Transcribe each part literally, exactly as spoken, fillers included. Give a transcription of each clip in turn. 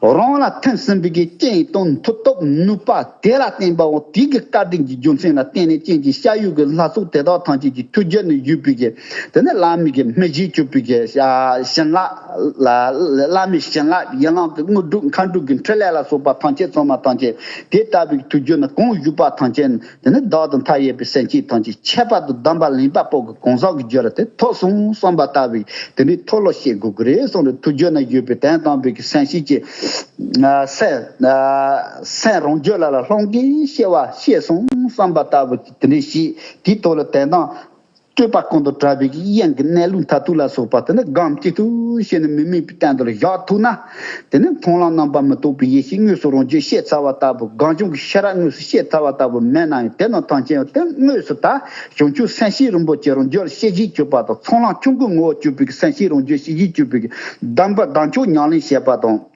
རང་ལ་ཐིམ་ཟིན་པའི་གི་རྐྱེན་དང་མཐུ་སྟོབས་ནུས་པ་དེ་ལ་བརྟེན་པའོ། དེའི་གི་བཀའ་དྲིན་གྱི་རྒྱུ་མཚན་ལ་བརྟེན་ནས་རྐྱེན་གྱིས་ཤ་ཡུལ་གྱི་ལྷ་ཚོགས་དེ་དག་ཐམས་ཅད་ཀྱི་ཐུགས་རྒྱུད་ནས་བཞུགས་པའི་གི་དེ་ནི་བླ་མའི་གི་མི་གཞི་གྱུར་པའི་གི་བྱིན་རླབས་ལ་བླ་མའི་བྱིན་རླབས་ཡན་ལག་གི་དངོས་གྲུབ་མཁའ་འགྲོ་གི་འཕྲིན་ལས་ལ་སོགས་པ་ཐམས་ཅད་ཚང་མ་ཐམས་ཅད་དེ་ལྟ་བུའི་ཐུགས་རྒྱུད་ནས་གང་བཞུགས་པ་ཐམས་ཅད། དེ་ནི་བདག་དང་མཐའ་ཡས་པའི་སེམས་ཅན་ཐམས་ཅད་ཁྱད་པར་དུ་གདམས་པ་ལེན་པ་པོ་གི་གང་ཟག་གི་རྒྱུད་ལ་དེ་ཐོབ་སོང་བསམ་པ་ལྟ་བུའི་དེ་འདྲའི་ཐོབ་བློ་སྐྱེ་དགོས་ཀྱི་རེད་གསུངས་རེད། ཐུགས་རྒྱུད་ན་ཡོད་པའི་དོན་དམ་པའི་གི་སེམས་ཤེས་ཀྱི་སེམས་སེམས་རང་རྒྱུད་ལ་ལ་ལྷང་གིས་སྐྱེ་བ་སྐྱེས་སོང་བསམ་པ་ལྟ་བུ་གི་དེ་འདྲའི་ཤེས་དེའི་ཐོག་ལ་དོན་དམ་སྤྲོས་པ་ཀུན་ཏུ་བྲལ་བའི་དབྱིངས་ཀྱི་གནས་ལུགས་མཐར་ཐུག་ལ་སོགས་པ་དེ་ནི་སྒོམ་གཅིག་ཏུ་བྱས་ནས་མི་དམིགས་པའི་སྟེང་དུ་ལ་བཞག་ཐུབ་ན། དེ་ནི་མཐོང་ལམ་རྣམ་པར་མི་རྟོག་པའི་ཡེ་ཤེས་དངོས་སུ་རང་རྒྱུད་ཤེས་ཚར་བ་ལྟ་བུ་སྒོམ་བྱུང་གི་ཤེས་རབ་དངོས་སུ་ཤེས་ཚར་བ་ལྟ་བུ་མེད་ན་ཡང་དེ་རྣམས་ཐམས་ཅད་ཡང་དེ་དངོས་སུ་ད་བྱང་ཆུབ་སེམས་བསྐྱེད་རིན་པོ་ཆེ་རང་རྒྱུད་ལ་ཤེས་བཞིན་གྱུར་པ་དང་ཚོགས་ལམ་ཆུང་ཀུན་ངོ་བོར་གྱུར་པའི་སེམས་བསྐྱེད་རང་རྒྱུད་ཤེས་བཞིན་གྱུར་པའི་གདམས་པ་གདམས་ཆོས་ཉམས་ལེན་བྱེད་པ་དང་།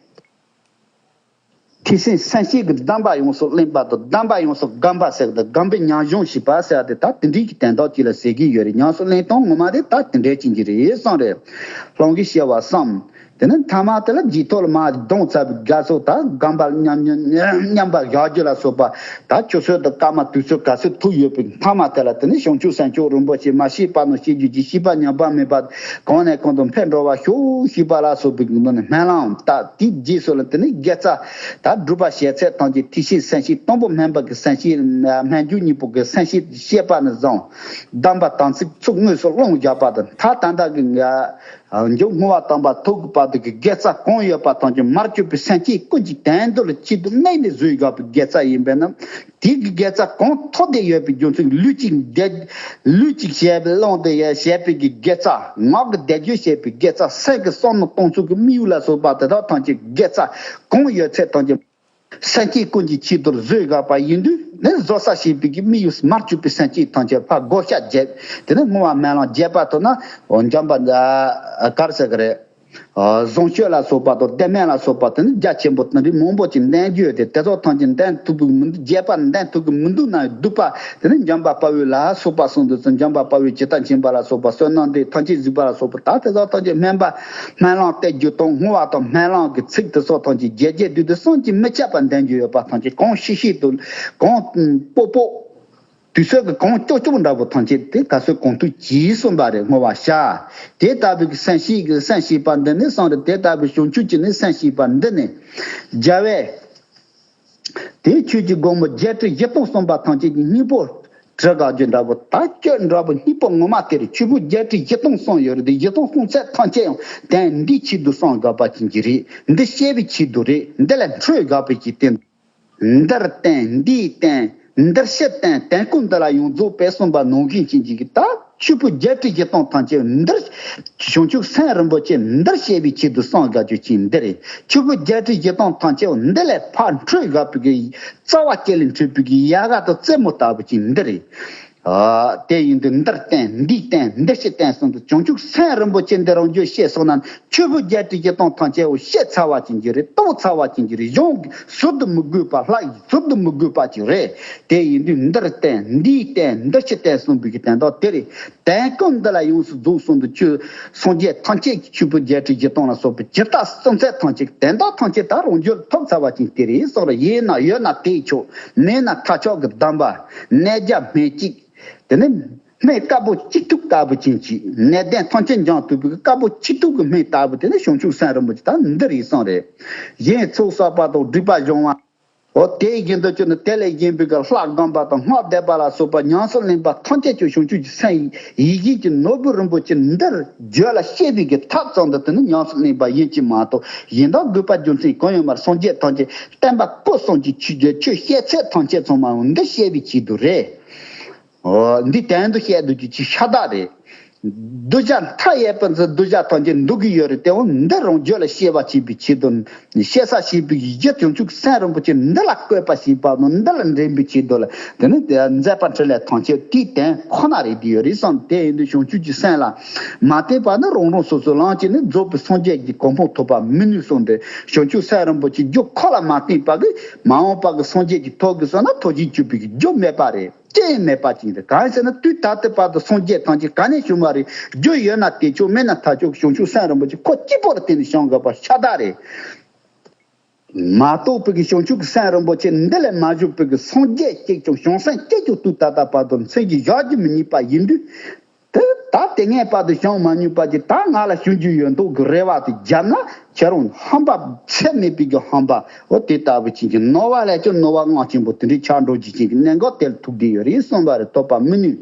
ཐེག་ཆེན་སེམས་བསྐྱེད་ཀྱི་གདམས་པ་ཡོངས་སུ་གླེང་བ་དང་གདམས་པ་ཡོངས་སུ་སྒོམ་པ་ཟེར་དང་སྒོམ་པའི་ཉམས་སྦྱོང་བྱེད་པ་ཟེར་ཏེ་ད་དེ་འདྲའི་གི་དོན་དག་ཅིག་ལ་ཟེར་གྱི་ཡོད་རེད། ཉམས་སུ་ལེན་སྟངས་ངོ་མ་དེ་ད་དེ་འདྲའི་ཅིག་གི་རེད་བསམ་རེད། ལྷང་གིས་སྐྱེ་བ་བསམ། དེ་ནས་མཐའ་མ་དེ་ལ་རྗེས་ཐོག་ལ་མར་གདོང་ཚ་བའི་དགའ་ཚོར་ད་སྒོམ་པ་མཉམ་མཉམ་པ་བཞག་རྒྱུ་ལ་སོགས་པ་ད་ཆུ་ཚོད་དང་སྐར་མ་དུས་ཚོད་ག་ཚོད་ཐུག་ཡོད་པའི་མཐའ་མ་དེ་ལ་དེ་ནས་བྱང་ཆུབ་སེམས་མཆོག་རིན་པོ་ཆེ་མ་ཤེས་པ་ནང་ཤེས་རྒྱུ་གྱི་ཤེས་པ་ཉམས་པ་མེད་པ་གང་ནས་གང་དུ་འཕེལ་འགྲོ་བ་ཤོག་ཤེས་པ་ལ་སོགས་པའི་སྨོན་ལམ་ད་དེའི་རྗེས་སུ་ལ་དེ་ནས་དགེ་རྩ་ད་སྒྲུབ་པ་བྱས་ཚད་ཐམས་ཅད་ཐེག་ཆེན་སེམས་བསྐྱེད་དང་པོ་སྨོན་པ་གི་སེམས་བསྐྱེད་སྨོན་འཇུག་གཉིས་པོ་གི་སེམས་བསྐྱེད་བཤད་པ་ནས་བཟུང་གདམས་པ་དམ་ཚིག་ཚུལ་དངོས་སུ་བླང་བཞག་པ་དང་ད་ད་ལྟ་གི་ང་མཇུག་བསྔོ་བ་དམ་པ་ཐུགས་ཀྱི་བར་དུ་གི་དགེ་རྩ་གང་ཡོད་པ་ཐམས་ཅད་མར་གྱུར་པའི་སེམས་བསྐྱེད་ཀུན་གྱི་དོན་དུ་ལ་གཅིག་ཏུ་གནས་ནས་བཟོས་དགོས་པའི་དགེ་རྩ་ཡིན་པས་ན། དེ་གི་དགེ་རྩ་གང་ཐོབ་བསྡད་ཡོད་པའི་རྒྱུ་མཚན་ལུས་གཅིག་བསྡད་ལུས་གཅིག་བྱས་པའི་བླངས་ཏེ་ཡང་བྱས་པའི་གི་དགེ་རྩ་ངག་གི་བཟླས་བརྗོད་བྱས་པའི་དགེ་རྩ་སེམས་ཀྱི་བསམ་མནོ་གཏོང་ཚུལ་གྱི་དམིགས་ཡུལ་ལ་སོགས་པ་དེ་དག་ཐམས་ཅད་དགེ་རྩ་གང་ཡོད་ཚད་ཐམས་ཅད་སེམས་བསྐྱེད་ཀུན་གྱི་ཆེད་དུ་བཟོས་དགོས་པ་ཡིན་དུས་ནི་བཟོ་ས་ཞེས་པའི་གི་དམིགས་ཡུལ་མར་གྱུར་པའི་སེམས་བསྐྱེད་ཐམས་ཅད་ཕར་བགོ་བཤའ་བརྒྱབ་དེ་ནི་བསྔོ་བ་སྨོན་ལམ་རྒྱས་པ་ཐོབ་ན་འཇམ་པ་གར་ཟེར་གི་རེད། བཟང་སྤྱོད་ལ་སོགས་པ་དང་བདེ་སྨོན་ལ་སོགས་པ་དེ་ནི་རྒྱ་ཆེན་པོ་དེ་འདྲའི་མང་པོ་ཅིག་འདོན་རྒྱུ་ཡོད་དེ་དེ་ཚོ་ཐམས་ཅད་འདོན་ཐུབ་ཀྱི་མི་འདུག་རྒྱས་པ་འདོན་ཐུབ་ཀྱི་མི་འདུག་ན་སྡུག་པ་དེ་ནི་འཇམ་པ་དཔའ་བོ་ལ་སོགས་པ་གསུངས་འདུག་ཙང་འཇམ་པ་དཔའ་བོས་ཇི་ལྟར་མཁྱེན་པ་ལ་སོགས་པ་བསོད་ནམས་འདི་ཐམས་ཅད་གཟིགས་པ་ལ་སོགས་པ་ད་དེ་ཚོ་ཐམས་ཅད་སྨོན་པ་སྨོན་ལམ་གཏད་རྒྱུ་དང་བསྔོ་བ་དང་སྨོན་ལམ་གྱི་ཚིག་དེ་ཚོ་ཐམས་ཅད་རྒྱས་རྒྱས་བསྡུས་བསྡུས་བསམ་གྱིས་མི་ཁྱབ་པ་འདོན་རྒྱུ་ཡོད་པ་ཐམས་ཅད་གང་ཤེས་ཤེས་དང་གང་སྤོབས་སྤོབས། དུས་ཚོད་ཀྱི་གང་ལྕོགས་ལྕོགས་འདྲ་པོ་ཐམས་ཅད་དེ་ག་ཚོད་གང་ཐུབ་ཀྱིས་གསུངས་པ་རེད། བསྔོ་བ་བྱ། དེ་ལྟ་བུའི་སེམས་བསྐྱེད་ཀྱི་སེམས་བསྐྱེད་པ་འདི་ནི་གསུངས་རེད། དེ་ལྟ་བུའི་བྱང་ཆུབ་ཀྱི་ནི་སེམས་བསྐྱེད་པ་འདི་ནི་རྒྱལ་བས་དེ་ཆོས་ཀྱི་སྒོ་མོ་བརྒྱད་ཁྲི་བཞི་སྟོང་གསུངས་པ་ཐམས་ཅད་ཀྱི་སྙིང་པོ་བྲི་དགོས་རྒྱུ་འདྲ་པོ་ད་སྐྱོ་འདྲ་པོ་སྙིང་པོ་ངོ་མ་དེ་རེད། ཆོས་ཕུང་བརྒྱད་ཁྲི་བཞི་སྟོང་གསུངས་ཡོད་རེད། དེ་བཞི་སྟོང་གསུངས་ཚད་ཐམས་ཅད་ཡང་དོན་འདིའི་ཆེད་དུ་གསུངས་དགོས་པ་ཅན་གྱི་རེད། འདི་བཤད་པའི་ཆེད་དུ་རེད། འདི་ལ་འཕྲོད་དགོས་པའི་ཆེད་དུ། འདིར་བསྟན་འདིའི་བསྟན་འདིར་བཤད་བསྟན་དོན་ཀུན་འདི་ལ་ཡོངས་རྫོགས་པས་གསུངས་པ་ནང་བཞིན་བྱིན་གྱིས་ཀྱི་ད་ཆོས་ཕུང་བརྒྱད་ཁྲི་བཞི་སྟོང་ཐམས་ཅད་འདིར་བྱང་ཆུབ་སེམས་རིན་པོ་ཆེ་འདིར་བཤད་པའི་ཆེད་དུ་གསུངས་དགོས་རྒྱུ་ཅན་འདི་རེད། ཆོས་ཕུང་བརྒྱད་ཁྲི་བཞི་སྟོང་ཐམས་ཅད་འདི་ལས་ཕར་འཕྲོས་དགོས་པའི་གི་རྩ་བ་སྐྱེ་ལས་འཕྲོས་པའི་གི་ཡལ་ག་དང་རྩེ་མོ་ལྟ་བུ་ཅན་འདི་རེད། ཨ། དེ་ཡིན་དུས་འདིར་བསྟན་འདིའི་བསྟན་འདིར་བཤད་བསྟན་གསུམ་དུ་བྱང་ཆུབ་སེམས་རིན་པོ་ཆེ་འདི་རང་རྒྱུད་ཤེས་སོང་ན་ཆོས་ཕུང་བརྒྱད་ཁྲི་བཞི་སྟོང་ཐམས་ཅད་འོ་ཤེས་ཚར་བ་ཅན་གྱི་རེད། རྟོགས་ཚར་བ་ཅན་གྱི་རེད། གཞུང་གི་ཟུར་དུ་མི་དགོས་པ་ལྷག་ཟུར་དུ་མི་དགོས་པ་ཅིག་རེད། དེ་ཡིན་དུས་འདིར་བསྟན་འདིའི་བསྟན་འདིར་བཤད་བསྟན་གསུམ་པའི་གི་དོན་དག་དེ་རེད། དོན་ཀུན་འདི་ལ་ཡོངས་སུ་རྫོགས་གསུམ་དུ་ཆོས་སངས་རྒྱས་ཐམས་ཅད་ཀྱི་ཆོས་ཕུང་བརྒྱད་ཁྲི་བཞི་སྟོང་ལ་སོགས་པའི་ཇི་ལྟར་གསུངས་ཚད་ཐམས་ཅད་དོན་དག་ཐམས་ཅད་ད་རང་རྒྱུད་ཐོབ་ཚར་བ་ཅན་དེ་རེད་གསུངས་རེད། ཡིན་ན་ཡོད་ན་དེས་ཆོག་མེད་ན་ཐབས་མཆོག་གི་གདམས་པ་གནས་རྒྱ་སྨན་གཅིག་དེ་ནི་སྨན་དཀར་པོ་གཅིག་ཐུབ་དཀར་པོ་ཅན་གྱི་ནད་ལྡན་ཐམས་ཅད་འཇོམས་ཐུབ་པའི་དཀར་པོ་གཅིག་ཐུབ་ཀྱི་སྨན་ལྟ་བུ་དེ་ནི་བྱང་ཆུབ་སེམས་རིན་པོ་ཆེ་ད་འདི་རེད་གསུངས་རེད། གཞན་ཚོགས་བསགས་པ་དང་སྒྲིབ་པ་སྦྱོང་བ། འོ་དེ་བཞིན་དུ་ཅི་ནི་དེ་ལས་གཞན་པའི་གི་ལྷ་སྒོམ་པ་དང་སྔགས་བཟླས་པ་ལ་སོགས་པ་ཉམས་སུ་ལེན་པ་ཐམས་ཅད་ཀྱང་བྱང་ཆུབ་ཀྱི་སེམས་ཡིད་བཞིན་གྱི་ནོར་བུ་རིན་པོ་ཆེ་འདིར་བརྗོད་ལ་བཤད་པའི་གི་ཐབས་ཙམ་དུ་དེ་ནི་ཉམས་སུ་ལེན་པ་ཡིན་གྱི་མ་གཏོགས་གཞན་དག་དགོས་པ་རྒྱུ་མཚན་གང་ཡང་མ་རེད། སངས་རྒྱས་ཐམས་ཅད་བསྟན་པ་སྐུ་གསུམ་གྱི་ཆོས་ཆོས་བཤད་ཚད་ཐམས་ཅད་ཚང་མ་འདི་བཤད་པའི་ཆེད་དུ་རེད། འོ། འདི་དོན་དུ་བཤད་འདུག་རྒྱུ་ཅིག་ཤ་སྟག་རེད། གདུལ་བྱ་མཐའ་ཡས་པ་ཚོ་གདུལ་བྱ་ཐམས་ཅད་འདུལ་གྱི་ཡོད་རེད། དེ་འོ་འདི་རང་རྒྱུད་ལ་སྐྱེ་བ་བྱེད་པའི་ཆེད་དུ། སྐྱེ་ས་བྱེད་པའི་གཞི་བྱང་ཆུབ་སེམས་རིན་པོ་ཆེ་འདི་ལ་བཀོད་པ་བྱེད་པ་ནི་འདི་ལ་འདྲེན་པའི་ཆེད་དུ་ལ། དེ་ནི་དེ་མཛད་པ་འཕྲིན་ལས་ཐམས་ཅད་དེའི་དོན་ཁོ་ན་རེད་དེ་ཡོད་རེད་བསམ། དེ་ཡིན་དུས་བྱང་ཆུབ་ཀྱི་སེམས་ལ་མ་བརྟེན་པ་ནི་རང་རང་སོ་སོའི་ལམ་གྱིས་ནི་རྫོགས་པའི་སངས་རྒྱས་ཀྱི་གོ་འཕང་ཐོབ་པ་མི་ནུས་གསུངས་ཏེ། བྱང་ཆུབ་སེམས་རིན་པོ་ཆེ་རྒྱུ་ཁོ་ལ་མ་བརྟེན་པ་གིས་མ་འོངས་པ་གི་སངས་རྒྱས་ཀྱི་ཐོབ་དགོས་བསམ་ན་ཐོབ་བྱེད་གྱུར་པའི་རྒྱུ་མེད་པ་རེད། ཅི་ཡང་མེད་པ་ཅིག་རེད། གང་ཡིན་ཟེར་ན་དུས་ད་ལྟའི་བར་དུ་སངས་རྒྱས་ཐམས་ཅད་ག་ནས་བྱུང་བ་རེད། རྒྱུ་ཡོད་ན་དེས་ཆོག་མེད་ན་ཐབས་མཆོག་བྱང་ཆུབ་སེམས་རིན་པོ་ཆེ་ཁོ་གཅིག་པོ་ལ་བརྟེན་ནས་བྱུང་དགོས་པ་ཤ་སྟག་རེད། མ་གཏོགས་པའི་གི་བྱང་ཆུབ་ཀྱི་སེམས་རིན་པོ་ཆེ་འདི་ལས་མ་བཞུགས་པའི་གི་སངས་རྒྱས་གཅིག་ཀྱང་བྱང་སེམས་གཅིག་ཀྱང་དུས་ད་ལྟ་བར་དུ་མཚན་གྱི་བཞག་རྒྱུ་མི་རྙེད་པ་ཡིན་དུས། དེ་ད་དེ་སྔའི་བར་དུ་བྱུང་མ་མྱོང་པ་ཅིག་ད་ང་ལ་བྱུང་རྒྱུ་ཡོད་མདོག་གི་རེ་བ་དེ་བརྒྱབ་ན་ཁྱེད་རང་ཧམ་པ་ཚད་མེད་པའི་གི་ཧམ་པ་འོ་དེ་ལྟ་བུ་ཅན་གྱི་ནོར་བ་ལས་ཀྱང་ནོར་བ་ལྔ་ཆེན་པོ་དེ་འདྲའི་ཆགས་འགྲོ་རྒྱུ་ཅན་གྱི་གནད་འགག་དེ་ལ་ཐུག་བསྡད་ཡོད་རེད་གསུངས་པ་རེད། ཐོབ་པ་མི་ནུས།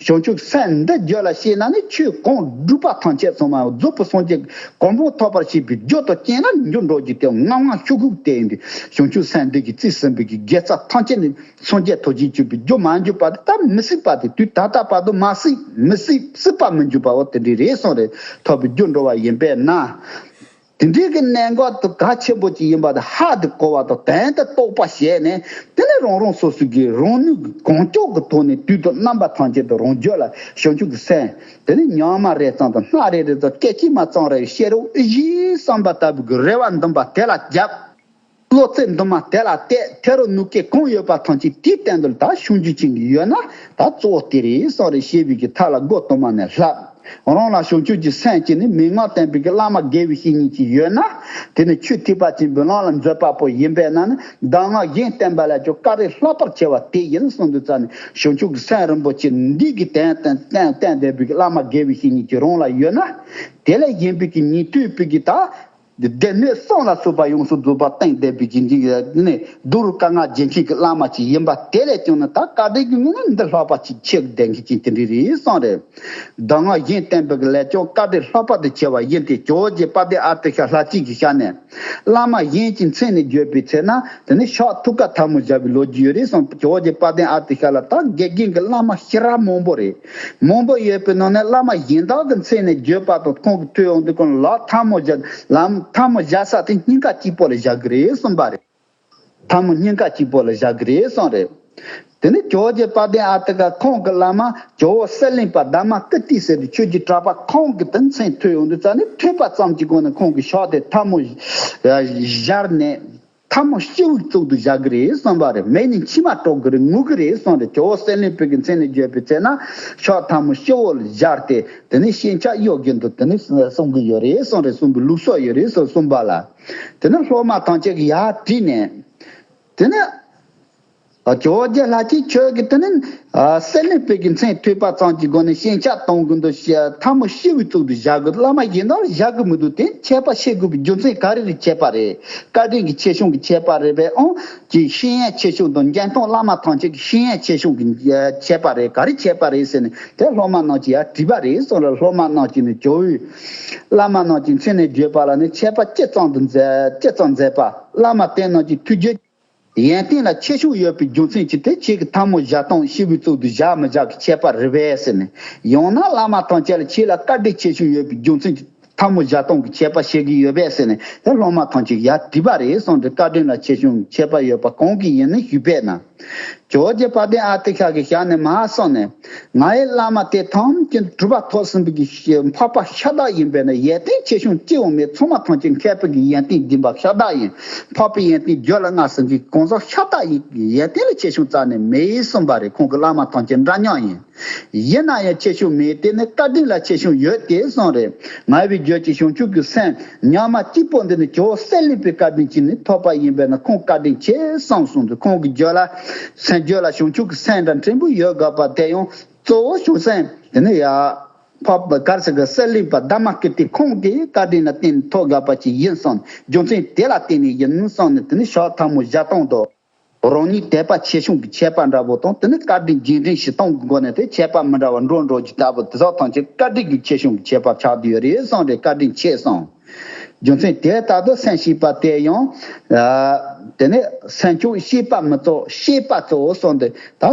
བྱང་ཆུབ་སེམས་འདི་རྒྱུད་ལ་སྐྱེས་ན་ནི་ཆོས་གང་སྒྲུབ་པ་ཐམས་ཅད་ཚང་མ་རྫོགས་པའི་སངས་རྒྱས་གོ་འཕང་ཐོབ་པར་བྱེད་པའི་རྒྱུ་དང་རྐྱེན་ལ་འགྱུར་འགྲོ་རྒྱུ་དེ་ངམ་ངམ་ཤོག་ཁུག་དེ་ཡིན་དུས་བྱང་ཆུབ་སེམས་འདི་གི་རྩིས་ཟིན་པའི་གི་དགེ་རྩ་ཐམས་ཅད་ནི། སངས་རྒྱས་ཐོབ་བྱེད་གྱུར་པའི་རྒྱུ་མ་འགྱུར་བ་དེ་ད་མི་སྲིད་པ་དེ་དུས་ད་ལྟ་བར་དུ་མ་སྲིད་མི་སྲིད་སྲིད་པ་མི་འགྱུར་བའོ་དེ་འདྲ་རེད་གསུངས་རེད། ཐོབ་པའི་རྒྱུ་འགྲོ་བ་ཡིན་པས་ན། དེ་འདྲའི་གི་གནད་འགག་དེ་གལ་ཆེན་པོ་ཅིག་ཡིན་པ་དེ་ཧ་དེ་གོ་བ་དང་དོན་དེ་རྟོགས་པ་བྱས་ནས་དེ་ནས་རང་རང་སོ་སོ་གི་རང་ནུས་གང་ལྕོགས་ཀྱི་ཐོག་ནས་དུས་དང་རྣམ་པ་ཐམས་ཅད་དུ་རང་རྒྱུད་ལ་བྱང་ཆུབ་ཀྱི་སེམས་དེ་ནས་ཉག་མ་རེ་ཙམ་དང་སྣ་རེ་རེ་ཙམ་སྐད་ཅིག་མ་ཙམ་རེ་བཤད་རོགས་ཨི་ཞེས་བསམ་པ་ལྟ་བུ་གི་རེ་བ་འདུན་པ་དེ་ལ་བརྒྱབ། བློ་རྩེ་འདུན་མ་དེ་ལ་གཏད་ཐེ་རོ་ནུ་སྐད་གང་ཡོད་པ་ཐམས་ཅད་དེའི་སྟེང་དུ་ད་ཤོང་རྒྱུ་ཅན་གྱི་ཡོད་ན་ད་གཙོ་བོ་དེ་རེད་གསུངས་རེད། ཞེས་པའི་གི་ཐབས་ལ་སྒོ་དུ་མ་ནས་བསླབ། རང་ལ་བྱང་ཆུབ་ཀྱི་སེམས་ཀྱི་ནི་མན་ངག་བསྟན་པའི་གི་བླ་མ་དགེ་བའི་བཤེས་གཉེན་ཅིག་ཡོད་ན་དེ་ནི་ཆོས་ཐེག་པ་ཆེན་པོའི་ལམ་ལ་འཛུད་པ་པོ་ཡིན་པས་ན་ནི་གདམས་ངག་གཞན་བསྟན་པ་ལས་ཀྱང་བཀའ་དྲིན་ལྷག་པར་ཆེ་བ་དེ་ཡིན་གསུངས་དུས་ཙ་ནི་བྱང་ཆུབ་ཀྱི་སེམས་རིན་པོ་ཆེ་འདི་གི་དོན་བསྟན་བསྟན་བསྟན་བསྡད་པའི་གི་བླ་མ་དགེ་བའི་བཤེས་གཉེན་ཅིག་རང་ལ་ཡོད་ན་དེ་ལས་གཞན་པའི་གི་ཉན་ཐོས་པའི་གི་ད། སྡེ་སྣོད་གསུམ་ལ་སོགས་པ་ཡོངས་སུ་རྫོགས་པ་སྟེང་བསྡད་པའི་གི་འཇིག་ནི་རྡོ་རུ་དཀའ་ངལ་འཇལ་མཁན་གྱི་བླ་མ་ཅིག་ཡིན་པ་དེ་ལས་ཀྱང་ནི་ད་བཀའ་དྲིན་གྱི་ངོས་ནས་འདི་ལྷག་པ་ཅིག་ཆེ་གི་ལྡན་མཁན་ཅིག་དེ་འདྲ་རེད་གསུངས་རེད། གདམས་ངག་གཞན་བསྟན་པའི་གི་ལས་ཀྱང་བཀའ་དྲིན་ལྷག་པ་དུ་ཆེ་བ་ཡིན་ཏེ་ཇོ་བོ་རྗེ་དཔལ་ལྡན་ཨ་ཏི་ཤ་ལྷ་བཅས་ཀྱི་ཞལ་ནས་བླ་མ་གཞན་གྱི་མཚན་ནས་བརྗོད་པའི་ཚེ་ན་དེ་ནི་ཕྱག་ཐུགས་ཀ་ཐལ་མོ་སྦྱར་བའི་ལོ་རྒྱུས་ཡོད་རེད་གསུངས། ཇོ་བོ་རྗེ་དཔལ་ལྡན་ཨ་ཏི་ཤ་ལ་ད་དགེ་རྒན་གྱི་བླ་མ་ཞེ་དྲག་མང་པོ་རེད། མང་པོ་ཡོད་པའི་ནང་ནས་བླ་མ་གཞན་དག་གི་མཚན་ནས་བརྗོད་པ་དང་ཁོང་གི་ཐུགས་ཡོང་དུས་ཁོང་ལ་ཐལ་མོ་སྦྱར་ལམ་ཐལ་མོ་སྦྱར་ས་དེ་སྙིང་ག་གཅིག་པོ་ལ་བཞག་གི་རེད་གསུངས་པ་རེད། ཐལ་མོ་སྙིང་ག་གཅིག་པོ་ལ་བཞག་གི་རེད་གསུངས་རེད། དེ་ནས་ཇོ་བོ་རྗེ་དཔལ་ལྡན་ཨ་ཏི་ཤ་ཁོང་གི་བླ་མ་ཇོ་བོ་གསེར་གླིང་པ་དྷརྨ་ཀིརྟི་ཟེར་བའི་ཆོས་ཀྱི་གྲགས་པ་ཁོང་གི་དེ་མཚན་ཐོས་ཡོང་དུས་ཙ་ནས་ཐོས་པ་ཙམ་གྱི་སྒོ་ནས་ཁོང་གི་ཕྱག་དེ་ཐལ་མོ་སྦྱར་ནས། ཐལ་མོ་སྤྱི་བོའི་གཙུག་ཏུ་བཞག་གི་རེད་གསུངས་པ་རེད། མིག་ནས་མཆི་མ་དྲོ་གི་རེད་ངུ་གི་རེད་གསུངས་རེད། ཇོ་བོ་གསེར་གླིང་པའི་གི་མཚན་ནས་བརྗོད་པའི་ཚེ་ན་ཕྱག་ཐལ་མོ་སྤྱི་བོ་ལ་སྦྱར་ཏེ་དེ་ནས་སྤྱན་ཆབ་གཡོ་བཞིན་དུ་དེ་ནས་གསུང་གི་ཡོད་རེད་གསུངས་རེད། གསུངས་པའི་ལུགས་སྲོལ་ཡོད་རེད་གསུངས་གསུངས་པ་ལ། དེ་ནས་སློབ་མ་ཐམས་ཅད་ཀྱིས་ཡར་དྲིས་ནས་དེ་ནས་ཇོ་བོ་རྗེ་ལྷ་ཆེན་ཁྱོད་ཀྱིས་དེ་ནས་གསེར་གླིང་པའི་གི་མཚན་ཐོས་པ་ཙམ་གྱི་སྒོ་ནས་སྤྱན་ཆབ་གཏོང་གི་འདུག་ཞེས་ཐལ་མོ་སྤྱི་བོའི་གཙུག་ཏུ་བཞག་གི་བླ་མ་གཞན་དག་ལ་བཞག་གི་མི་འདུག་དེ་ཁྱད་པར་ཤེས་དགོས་པའི་རྒྱུ་མཚན་ག་རེ་ལ་ཁྱད་པར་རེད། བཀའ་དྲིན་གྱི་ཆེ་ཆུང་གི་ཁྱད་པར་རེད་པས་ཨང་། ཀྱི་བཤེས་གཉེན་ཆེ་ཆུང་དང་འཇོན་ཐང་བླ་མ་ཐམས་ཅད་ཀྱི་བཤེས་གཉེན་ཆེ་ཆུང་གི་ཁྱད་པར་རེད། ག་རེ་ཁྱད་པར་རེད་ཟེར་ནས་དེ་སློབ་མ་རྣམས་ཀྱིས་ཡར་དྲིས་པ་རེད་གསུངས་ལ། སློབ་མ་རྣམས་ཀྱིས་ནི་ཇོ་བོའི་བླ་མ་རྣམས་ཀྱི་མཚན་ནས་བརྗོད་པ་ལ་ནི་ཁྱད་པར་ཅི་ཙམ་དུ་མཛད་ཅི་ཙམ་མཛད་པ། བླ་མ་དེ་རྣམས་ཀྱི་ཐུགས་རྒྱུད་ཡོན་ཏན་ལ་ཆེ་ཆུང་ཡོད་པའི་རྒྱུ་མཚན་གྱིས་དེ་ཁྱེད་ཀྱི་ཐལ་མོ་བཞག་སྟངས་སྤྱི་བོའི་གཙུག་ཏུ་བཞག་མི་བཞག་གི་ཁྱད་པར་རེད་པས་ཟེར་ནས། ཡང་ན་བླ་མ་ཐམས་ཅད་ལ་ཁྱེད་ལ་བཀའ་དྲིན་ཆེ་ཆུང་ཡོད་པའི་རྒྱུ་མཚན་གྱིས་ཐལ་མོ་བཞག་སྟངས་ཀྱི་ཁྱད་པར་བཤད་ཀྱི་ཡོད་པས་ཟེར་ནས་དེ་སློབ་མ་ཐམས་ཅད་ཡར་དྲིས་པ་རེད་གསུངས་ཏེ། བཀའ་དྲིན་ལ་ཆེ་ཆུང་ཁྱད་པར་ཡོད་པ་གང་གིས་ཡིན་ནི་ཞུས་པས་ན། ཇོ་བོ་རྗེ་དཔལ་ལྡན་ཨ་ཏི་ཤ་གི་ཞལ་ནས་མར་གསུངས་ནས། ང་ཡི་བླ་མ་དེ་ཐམས་ཅད་གྲུབ་པ་ཐོབ་ཟིན་པའི་གི་འཕགས་པ་ཤ་སྟག་ཡིན་པས་ན་ཡོན་ཏན་ཆེ་ཆུང་ཅི་ཡང་མེད། ཚང་མ་ཐམས་ཅད་མཁས་པའི་གི་ཡོན་ཏན་ལྡན་པ་ཤ་སྟག་ཡིན། འཕགས་པའི་ཡོན་ཏན་རྒྱུད་ལ་མངའ་ཟིན་གྱི་གང་ཟག་ཤ་སྟག་ཡིན། ཡོན་ཏན་ལ་ཆེ་ཆུང་རྩ་ནས་མེད་གསུངས་པ་རེད། ཁོང་གི་བླ་མ་ཐམས་ཅད་འདྲ་མཉམ་ཡིན། ཡིན་ན་ཡང་ཆེ་ཆུང་མེད། དེ་ནི་བཀའ་དྲིན་ལ་ཆེ་ཆུང་ཡོད་དེ་གསུངས་རེད། ང་བའི་རྒྱུད་ཀྱི་བྱང་ཆུབ་ཀྱི་སེམས་ཉག་མ་གཅིག་པོ་འདི་ནི་ཇོ་བོ་གསེར་གླིང་པའི་བཀའ་དྲིན་གྱིས་ནི་ཐོབ་པ་ཡིན་པས་ན་ཁོང་བཀའ་དྲིན་ཆེ་གསུངས་སོང་དུས་ཁོང་གི་རྒྱུད་ལ་སེམས་རྒྱུད་ལ་བྱང་ཆུབ་ཀྱི་སེམས་འདྲ་ཕྲན་བུ་ཡོད་དགོས་པ་དེ་ཡང་གཙོ་བོ་བྱང་སེམས་དེ་ནི་ཡ། འཕགས་པ་གར་ས་གི་གསེར་གླིང་པ་དྷརྨ་ཀིརྟི་ཁོང་གི་བཀའ་དྲིན་ལ་བརྟེན་ནས་ཐོབ་དགོས་པ་ཅིག་ཡིན་གསུངས། རྒྱུ་མཚན་དེ་ལ་བརྟེན་ནས་ཡིན་གསུངས་ནས་དེ་ནི་ཕྱག་ཐལ་མོ་བཞག་སྟངས་དང་། རང་ཉིད་དད་པ་ཆེ་ཆུང་གི་ཁྱད་པར་འདྲ་པོ་དང་དེ་ནི་བཀའ་དྲིན་རྗེས་དྲན་ཞུ་སྟངས་ཀྱི་སྒོ་ནས་དེ་ཁྱད་པར་མི་འདྲ་བ་འགྲོ་འགྲོ་གི་ལྟ་བུ་དེ་དག་ཐམས་ཅད་བཀའ་དྲིན་གྱི་ཆེ་ཆུང་གི་ཁྱད་པར་ཆགས་བསྡད་ཡོད་རེད་གསུངས་རེད། བཀའ་དྲིན་ཆེ་གསུངས། རྒྱུ་མཚན་དེ་ལྟར་དུ་སེམས་བསྐྱེད་པ་དེ་ཡང་། དེ་ནི་སེམས་མཆོག་བསྐྱེད་པ་མི་གཙོ་བསྐྱེད་པ་གཙོ་བོ་གསུངས་ཏེ་ད་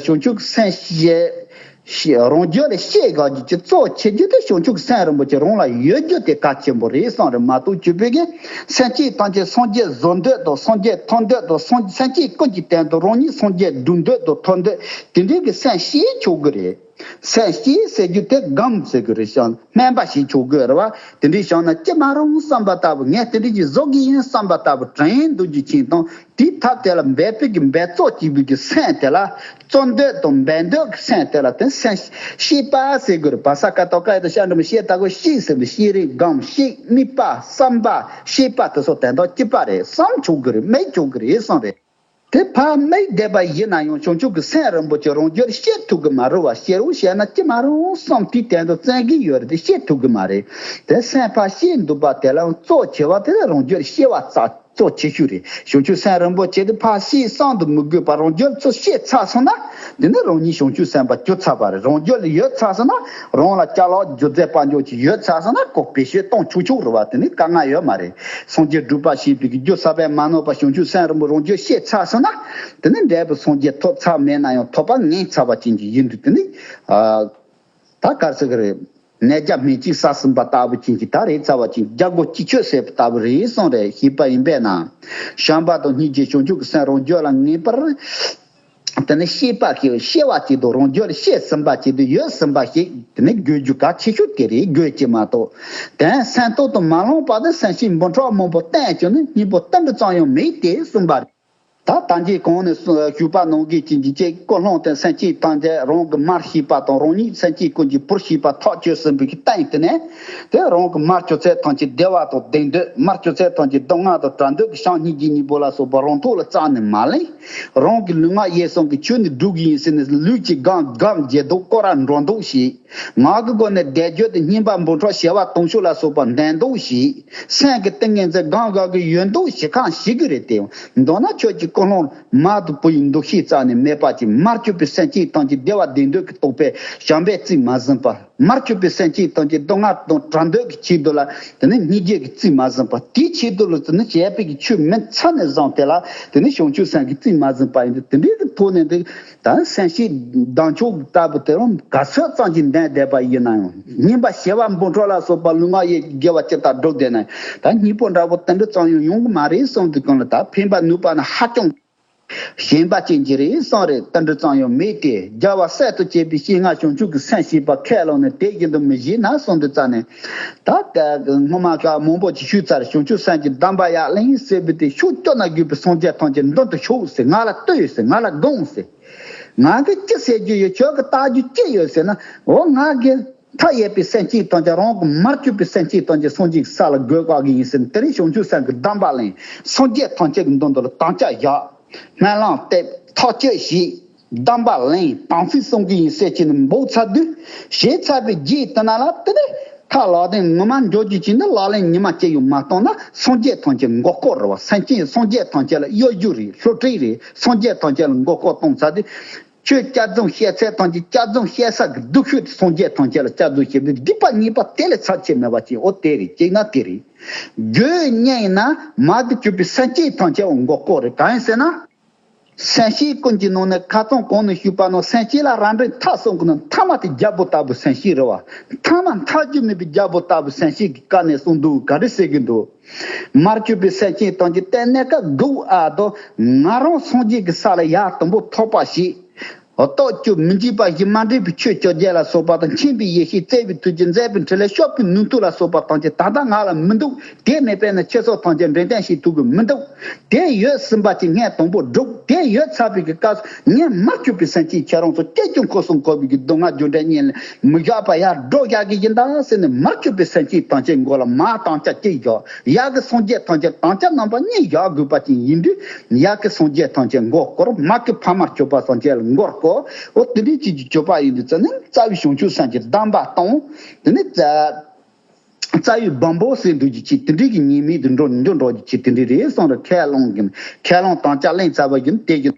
བྱང་ཆུབ་སེམས་བསྐྱེད། རང་རྒྱུད་ལ་བསྐྱེད་དགོས་རྒྱུ་གྱི་གཙོ་ཆེ་རྒྱུ་དེ་བྱང་ཆུབ་སེམས་རིན་པོ་ཆེ་རང་ལ་ཡོད་རྒྱུ་དེ་གལ་ཆེན་པོ་རེད་གསུངས་རེད་མ་གཏོགས་བཅུ་པའི་གི་སེམས་བསྐྱེད་ཐམས་ཅད་སངས་རྒྱས་བཟོ་འདོད་དང་སངས་རྒྱས་ཐོབ་འདོད་དང་སངས་སེམས་བསྐྱེད་ཀུན་གྱི་སྟེང་དུ་རང་ཉིད་སངས་རྒྱས་སྒྲུབ་འདོད་དང་ཐོབ་འདོད་དེ་འདྲའི་གི་སེམས་བསྐྱེད་ཆོག་གི་རེད། སེམས་ཤེས་ཟེར་རྒྱུ་དེ་སྒོམ་ཟེར་དགོས་རེད་ཤག་སྨན་པ་ཞིག་ཆོག་དགོས་རེད་བ། དེ་འདྲའི་བྱུང་ན་ཅི་མ་རུང་བསམ་པ་ལྟ་བུ། ངས་དེ་འདྲ་ཅིག་བཟོ་གི་ཡིན་བསམ་པ་ལྟ་བུ་དྲན་འདུག་རྒྱུ་ཅིག་དང་། དེའི་ཐབས་དེ་ལ་འབད་པའི་གི་འབད་རྩོལ་བྱེད་པའི་གི་སེམས་དེ་ལ། རྩོལ་འདོད་དང་འབད་འདོད་ཀྱི་སེམས་དེ་ལ་དེ་སེམས་ཤེས་པ་ཟེར་དགོས་རེད། བ་ས་ཀ་ཏོ་ཀ་ཡ་ཏོ་ཤ་འགྲེང་བུ་ཤེས་ད་གོ་ཤེས་ཟེར་བའི་ཤེས་རིག་སྒོམ། ཤེས་དམིགས་པ་བསམ་པ་ཤེས་པ་དེ་ཚོ་དོན་དག་གཅིག་པ་རེད། བསམ་ཆོག་གི་རེད། དམིགས་ཆོག་གི་རེད་བསམ་རེད། དེ་ཕར་དམིགས་བསྡད་པ་ཡིན་ན་ཡང་བྱང་ཆུབ་ཀྱི་སེམས་རིན་པོ་ཆེ་རང་རྒྱུད་ཤེས་ཐུབ་ཀྱི་མ་རེད་བ། ཤེས་རུང་ཤེས་ན་ཅི་མ་རུང་བསམ་དེའི་དོན་དུ་བཙན་གྱི་ཡོད་རེད་དེ་ཤེས་ཐུབ་ཀྱི་མ་རེད། དེ་སེམས་ཕར་ཤེས་འདུག་པ་དེ་ལ་གཙོ་ཆེ་བ་དེ་ལ་རང་རྒྱུད་ཤེས་པ་རྩ་གཙོ་ཆེ་ཤོས་རེད། བྱང་ཆུབ་སེམས་རིན་པོ་ཆེ་དེ་ཕར་ཤེས་བསམ་དུ་མི་དགོས་པར་རང་རྒྱུད་ཚུར་ཤེས་ཚར་སོང་ན། དེ་ནི་རང་ཉིད་བྱང་ཆུབ་སེམས་དཔའ་གྱུར་ཚར་བ་རེད། རང་རྒྱུད་ལ་ཡོད་ཚར་སོང་ན། རང་ལ་ཅ་ལག་རྒྱུ་རྫས་དཔལ་འབྱོར་ཅིག་ཡོད་ཚར་སོང་ན་ཁོ་བེད་སྤྱོད་གཏོང་ཆོག་ཆོག་རེད་བ། དེ་ནི་དཀའ་ངལ་ཡོད་མ་རེད། སངས་རྒྱས་སྒྲུབ་པ་བྱེད་པའི་རྒྱུ་ས་པའི་མ་ནོར་བ་བྱང་ཆུབ་སེམས་རིན་པོ་རང་རྒྱུད་ཤེས་ཚར་སོང་ན། དེ་ནི་འབྲས་བུ་སངས་རྒྱས་ཐོབ་ཚར་མེད་ན་ཡང་ཐོབ་པ་ངེས་ཚར་བ་ཅན་གྱི་ཡིན་དུས་དེ་ནི། ཨ། ད་ག་རེ་ཟེར་གི་རེད། ནས་བརྒྱ་སྨན་གཅིག་ཟ་ཟིན་པ་ལྟ་བུ་ཅན་གྱི་ད་རེད་ཚར་བ་ཅན་རྒྱལ་སྒོ་གཅིག་ཆོད་ཟེར་བ་ལྟ་བུ་རེད་གསུངས་རེད། ཤེས་པ་ཡིན་པས་ན། བྱམས་པ་དང་སྙིང་རྗེ་བྱང་ཆུབ་ཀྱི་སེམས་རང་རྒྱུད་ལ་ངེས་པར། དེ་ནི་ཤེས་པ་ཞིག་ཤེས་པ་ཅིག་དང་རང་རྒྱུད་ལ་ཤེས་ཟིན་པ་ཅིག་དང་ཡོད་ཟིན་པ་ཞིག་དེ་ནི་དགོས་རྒྱུ་གལ་ཆེ་ཤོས་དེ་རེད། དགོས་ཀྱི་མ་གཏོགས། དེ་སེམས་ཐོག་ཏུ་མ་ལྷུང་བར་དུ་སེམས་ཤེས་འབུམ་ཕྲག་མང་པོ་བསྟེན་ཀྱང་ནི་སྙིང་པོ་ཏིལ་འབྲུ་ཙམ་ཡང་མེད་དེ་གསུངས་པ་རེད། ད་ལྟ་འགྱེད་གོང་ནས་ཞུས་པ་ནང་བཞིན་གྱི་འཇིགས་བྱེད་ཀུན་སློང་དེ་སེམས་ཅན་ཐམས་ཅད་རང་གི་མར་ཤེས་པ་དང་རང་ཉིད་སེམས་ཅན་ཀུན་གྱི་བུར་ཤེས་པ་ཐག་ཆོད་ཟིན་པའི་སྟེང་དེ་ནས། དེ་རང་གི་མར་གྱུར་ཚད་ཐམས་ཅད་བདེ་བ་དང་ལྡན་འདོད། མར་གྱུར་ཚད་ཐམས་ཅད་སྡུག་བསྔལ་དང་བྲལ་འདོད་ཀྱི་བྱམས་སྙིང་རྗེ་གཉིས་པོ་ལ་སོགས་པ་རང་ཐོག་ལ་རྩ་ནས་མ་ལེན། རང་གི་ལུས་ངག་ཡིད་གསུམ་གྱི་ཆོས་ནི་སྒྲུབ་ཀྱི་ཡིན་ཟེར་ནས་ལུས་ཀྱི་སྒོམ་སྒོམ་བྱེད་དོ་སྐོར་ར་འགྲོ་འདུག་བྱེད། ངག་གི་སྒོ་ནས་བཟླས་བརྗོད་དེ་བསྙེན་པ་འབུམ་ཕྲག་བྱེ་བ་དུང་ཕྱུར་ལ་སོགས་པ་འདོན་འདུག་བྱེད། སེམས་ཀྱི་ཏིང་ངེ་འཛིན་སྒོམ་དགོས་ཀྱི་ཡོད་འདུག་བྱེད་གང་ཞིག་གི་རེད་དེ། མདོར་ན་ཆོས་ཀྱི་ཀུན་སློང་མ་དང་བུ་ཡི་འདུ་ཤེས་རྩ་ནས་མེད་པ་ཅིག་མར་གྱུར་པའི་སེམས་ཅན་ཐམས་ཅད་བདེ་བ་ལྡན་འདོད་ཀྱི་རྟོག་པས་བྱམས་པས་རྩིས་མ་ཟིན་པ། མར་གྱུར་པའི་སེམས་ཅན་ཐམས་ཅད་སྡུག་བསྔལ་དང་བྲལ་འདོད་ཀྱི་ཆེད་དུ་ལ་དེ་ནི་སྙིང་རྗེ་གིས་རྩིས་མ་ཟིན་པ། དེའི་ཆེད་དུ་ལ་དེ་ནི་བྱས་པའི་གི་ཆོས་མིན་ཚད་ནས་བཟུང་སྟེ་ལ་དེ་ནི་བྱང་ཆུབ་སེམས་ཀྱིས་རྩིས་མ་ཟིན་པ་ཡིན་དུས་དེ་འདྲའི་གི་ཐོག་ནས་འདི་ད་སེམས་ཤེས་ལྡང་ཕྱོགས་ལྟ་བུ་དེ་རང་ག་ཚོད་ཙམ་གྱིས་ལྡན་བསྡད་པ་ཡིན་ན་ཡང་བསྙེན་པ་བྱེ་བ་འབུམ་ཕྲག་ལ་སོགས་པ་ལུས་ངག་ཡིད་དགེ་བ་ཇི་ལྟར་བསྒྲུབས་བསྡད་ན་ཡང་ད་སྙིང་པོ་འདྲ་པོ་དེ་འདྲ་ཙམ་ཡང་ཡོང་གི་མ་རེད་གསུངས་དུས་གང་ལ་ད་ཕན་པ་ནུས་པ་ནི་ཧ་ཅང་ཞན་པ་ཅན་གྱི་རེད་གསུངས་རེད། དེ་འདྲ་ཙམ་ཡང་མེད་དེ་རྒྱལ་བ་སྲས་དང་བཅས་པའི་སྤྱན་སྔར་བྱང་ཆུབ་ཀྱི་སེམས་ཤེས་པ་ཁས་བླངས་ནས་དེ་བཞིན་དུ་མི་བྱེད་ན་གསུངས་དུས་ཙམ་ནས། ད་ལྟ་སྔོན་མ་ཁ་མང་པོ་ཅིག་ཞུས་ཚར། བྱང་ཆུབ་སེམས་ཀྱི་གདམས་པ་ཡར་ལེན་ཟེར་བའི་དེ་ཕྱོགས་བཅུ་ན་དགོས་པའི་སངས་རྒྱས་ཐམས་ཅད་མདུན་དུ་ཤོག་ཟེར། ང་ལ་ལྟོས་ཟེར། ང་ལ་དགོངས་ཟེར། ང་གིས་ཅི་ཟེར་རྒྱུ་ཡོད། ཁྱོད་ཀྱིས་བལྟ་རྒྱུ་ཅི་ཡོད་ཟེར་ན། འོ་ང་གིས་མཐའ་ཡས་པའི་སེམས་ཅན་ཐམས་ཅད་རང་གི་མར་གྱུར་པའི་སེམས་ཅན་ཐམས་ཅད་སངས་རྒྱས་ཀྱི་ས་ལ་འགོད་དགོས་ཀྱི་ཡིན་ཟེར་ནས་དེ་རིང་བྱང་ཆུབ་སེམས་ཀྱི་གདམས་པ་ལེན། སངས་རྒྱས་ཐམས་ཅད་ཀྱི་མདུན་དུ་ལ་དམ་བཅའ་བཞག་སྨོན་ལམ་བཏབ། ཐག་གཅོད་བྱས། གདམས་པ་ལེན། དམ་ཚིག་སྲུང་གི་ཡིན་ཟེར་བྱས་ནས་འབོད་ཚར་དུས། བྱས་ཚར་བའི་རྗེས་དེ་ན་ལ་དེ་ནས་ཁ་ལག་སྟེང་ངོ་མ་འཇོག་རྒྱུ་བྱས་ན་ལག་ལེན་ཉི་མ་གཅིག་ཡང་མ་བཏང་ན་སངས་རྒྱས་ཐམས་ཅད་མགོ་སྐོར་རེད་བ། སེམས་ཅན་སངས་རྒྱས་ཐམས་ཅད་ལ་གཡོ་སྒྱུ་རེད། བསླུ་བྲིད་རེད། སངས་རྒྱས་ཐམས་ཅད་ལ་མགོ་སྐོར་བཏང་ཚར་དུས། ཆོས་སྐྱབས་སྦྱོང་བཤད་ཚད་ཐམས་ཅད་སྐྱབས་སྦྱོང་བཤད་ས་གི་སྡུག་ཤོས་དེ་སངས་རྒྱས་ཐམས་ཅད་ལ་སྐྱབས་སྦྱོང་བྱེད་པའི་སྡིག་པ་ཉེས་པ་དེ་ལས་ཚབས་ཆེ་མེད་པ་ཅིག་འོ་དེ་རེད། གཅིག་ན་དེ་རེད། རྒྱུ་ཡོད་རྙེད་ཡིན་ན་མ་དེ་གྱུར་པའི་སེམས་ཅན་ཐམས་ཅད་འོ་མགོ་སྐོར་རེད། གང་ཡིན་ཟེར་ན། སེམས་ཤེས་ཀུན་གྱི་ནང་ནས་ཁ་སང་གོང་ནས་ཞུས་པ་ནང་སེམས་ཤེས་ལ་རང་འདྲེན་མཐའ་གསུམ་གྱི་ནང་མཐའ་མ་དེ་རྒྱལ་པོ་ལྟ་བུ་སེམས་ཤེས་རེད་བ། མཐའ་མ་མཐའ་རྒྱུ་མེད་པའི་རྒྱལ་པོ་ལྟ་བུ་སེམས་ཤེས་ཀྱི་བཀའ་ནས་གསུངས་འདུག་ག་རེ་ཟེར་གྱི་འདུག་མར་གྱུར་པའི་སེམས་ཅན་ཐམས་ཅད་བསྟན་གནས་སྐབས་དགུ་ཨ་དོ། ང་རང་སངས་རྒྱས་ཀྱི་ས་ལ་ཡར་དང་པོ་ཐོབ་པ་ཞིག་རྟོགས་བཅུ་མི་འཇིགས་པ་བཞི་མ་འདྲེས་པའི་ཆོས་བཅོ་བརྒྱད་ལ་སོགས་པ་དང་མཁྱེན་པའི་ཡེ་ཤེས་བརྩེ་བའི་ཐུགས་རྗེ་མཛད་པའི་འཕྲིན་ལས་སྐྱོབ་པའི་ནུས་མཐུ་ལ་སོགས་པ་ཐམས་ཅད་ད་ལྟ་ང་ལ་མི་འདུག་དེ་མེད་པས་ན་ཁྱེད་ཚོ་ཐམས་ཅད་འདྲེན་བསྟན་བྱེད་ཐུབ་ཀྱི་མི་འདུག་དེ་ཡོད་ཟིན་པ་ཅིག་ངས་དང་པོ་བསྒྲུབ། དེ་ཡོད་ཚར་བའི་གི་སྐབས་སུ་ངས་མར་གྱུར་པའི་སེམས་ཅན་ཁྱེད་རང་ཚོ་སྐྱེ་ཀྱང་འཁོར་གསུམ་འཁོར་བའི་གི་སྡུག་བསྔལ་རྒྱུ་འབྲས་གཉིས་ལ་མི་བཞག་པ་ཡར་སྒྲོལ་བཞག་གི་ཡིན་ད་ཟེར་ནས་མར་གྱུར་པའི་སེམས་ཅན་ཐམས་ཅད་མགོ་ལ་མར་དམ་བཅའ་གཅིག་བཞག་ཡ་གི་སངས་རྒྱས་ཐམས་ཅད་དམ་བཅའ་རྣམ་པ་གཉིས་བཞག་དགོས་པ་ཅིག་ཡིན་དུས། ཡ་གི་སངས་རྒྱས་ཐམས་ཅད་མགོ་སྐོར། མ་གི་ཕ་མར་གྱུར་པ་སངས་རྒྱས་ལ་མགོ་སྐོར། འོ་དེ་འདྲའི་ཅིག་གི་གྱུར་པ་ཡིན་དུས་ཙ་ནི་རྩ་བའི་བྱང་ཆུབ་སེམས་ཀྱི་གདམས་པ་གཏོང་། དེ་ནི་རྩ་རྩ་བའི་བམ་པོ་ཟེར་འདུག་རྒྱུ་ཅིག་དེ་འདྲའི་གི་ཉེས་དམིགས་དུ་འགྲོ་འགྱོ་འགྲོ་རྒྱུ་ཅིག་དེ་འདྲའི་རེད་གསུངས་རེད། ཁས་བླངས་གི་ཁས་བླངས་དམ་བཅའ་ལེན་ཚར་བ་ཡིན་དེ་གི་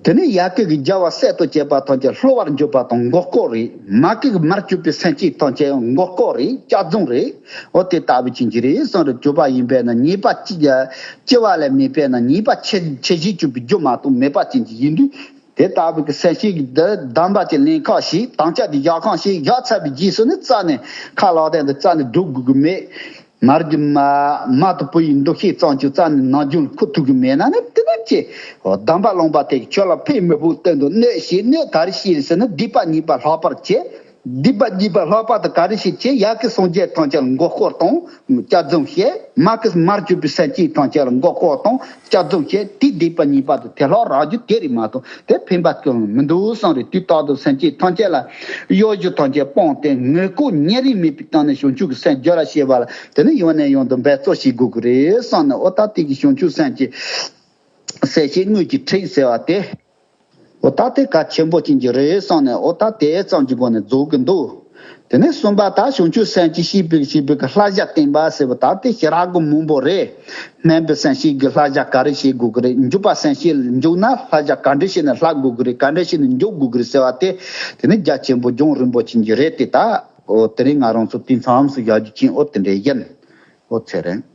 དེ་ནས་ཡ་གི་གི་རྒྱལ་བ་སྲས་དང་བཅས་པ་ཐམས་ཅད་བསླུ་བར་འགྱུར་བ་དང་མགོ་སྐོར་རེད། མ་གི་གི་མར་གྱུར་པའི་སེམས་ཅན་ཐམས་ཅད་ཡང་མགོ་སྐོར་རེད། སྐྱབས་སྦྱོང་རེད། འོ་དེ་ལྟ་བུ་ཅན་གྱི་རེད་གསུངས་རེད། གྱུར་པ་ཡིན་པས་ན་ཉེས་པ་ཅི་ཡ་ཅི་བ་ལས་མེད་པས་ན་ཉེས་པ་ཆེ་ཆེ་ཞིག་གྱུར་པའི་རྒྱུ་མ་གཏོགས་མེད་པ་ཅན་གྱི་ཡིན་དུས། དེ་ལྟ་བུ་གི་སེམས་ཤེས་ཀྱི་འདི་གདམས་པ་ཅིག་ལེན་ཁག་ཞིག་དམ་བཅའ་འདི་བཞག་ཁག་ཞིག་བཞག་ཚར་བའི་རྗེས་སུ་ནི་རྩ་ནས་ཁ་ལག་སྟེང་དུ་རྩ་ནས་སྒྲུབ་དགོས་ཀྱི་མེད། མར་གྱི་མ་མ་དང་བུ་ཡི་འདུ་ཤེས་ཙམ་གྱི་རྩ་ནས་ནང་རྒྱུན་ཁུ་ཐུག་གི་མེད་ན་ནི་དེ་ནི་ ཅེས། སྡོམ་པ་བླངས་པ་དེ་གིས་ཁྱོད་ལ་ཕན་མི་ཕོད་བསྟན་དུ་གནོད་བྱེད་གནོད་ག་རེ་བྱེད་ཟེར་ན། སྡིག་པ་གཉིས་པ་ལྷག་པར་བྱེད། སྡིག་པ་གཉིས་པ་ལྷག་པར་དུ་ག་རེ་བྱེད་ཅེས། ཡ་གི་སངས་རྒྱས་ཐམས་ཅད་ལ་མགོ་སྐོར་དང་སྐྱབས་སྦྱོང་བྱེད། མ་གི་མར་གྱུར་པའི་སེམས་ཅན་ཐམས་ཅད་ལ་མགོ་སྐོར་དང་སྐྱབས་སྦྱོང་བྱེད། དེའི་སྡིག་པ་གཉིས་པ་དེ་དེ་ལྷག་རག་རྒྱུ་དེ་རེད་མ་གཏོགས་དེ་ཕན་པ་གང་མི་འདུག་བསམ་རེད། དུས་རྟག་ཏུ་སེམས་ཅན་ཐམས་ཅད་ལ་གཡོ་སྒྱུ་ཐམས་ཅད་སྤངས་ཏེ་ངན་སྐུལ་ཉེ་རིང་མེད་པའི་སྟེང་ནས་བྱང་ཆུབ་ཀྱི་སེམས་རྒྱུད་ལ་སྐྱེ་བ་ལ་དེ་ནི་ཡང་ནས་ཡང་དུ་འབད་རྩོལ་བྱེད་དགོས་ཀྱི་རེད་བསམ་ནས། འོ་ད་དེ་གི་བྱང་ཆུབ་སེམས་ཀྱི་སེམས་བསྐྱེད་དངོས་ཀྱི་ཁྲིད་ཟེར་བ་དེ། འོ་ད་དེ་གལ་ཆེན་པོ་ཅན་གྱི་རེད་བསམ་ནས། འོ་ད་དེ་ཙམ་གྱི་སྒོ་ནས་རྫོགས་ཀྱི་འདུག་དེ་ནས་གསུམ་པ་ད་བྱང་ཆུབ་སེམས་ཀྱི་ཤེས་པའི་ཤེས་པའི་གི་བསླབ་བྱ་བསྟན་པ་ཟེར་བ་ད་དེ་ཞེ་དྲག་གི་མང་པོ་རེད། སྨོན་པའི་སེམས་བསྐྱེད་ཀྱི་བསླབ་བྱ་ག་རེ་བྱེད་དགོས་ཀྱི་རེད། འཇུག་པ་སེམས་བསྐྱེད་འཇུག་ན་བསླབ་བྱ་ག་འདྲ་བྱས་ནས་བསླབ་དགོས་ཀྱི་རེད། ག་འདྲ་བྱས་ནས་འཇུག་དགོས་ཀྱི་རེད་ཟེར་བ་དེ། དེ་ནི་རྒྱ་ཆེན་པོ་རྒྱང་རིང་པོ་ཅན་གྱི་རེད་དེ། ད་འོ་དེ་རིང་ང་རང་ཚོ་དུས་མཚམས་སུ་བཞག་རྒྱུ་ཅན་འོ་དེ་འདྲ་ཡིན། འོ་ཚེ་རིང་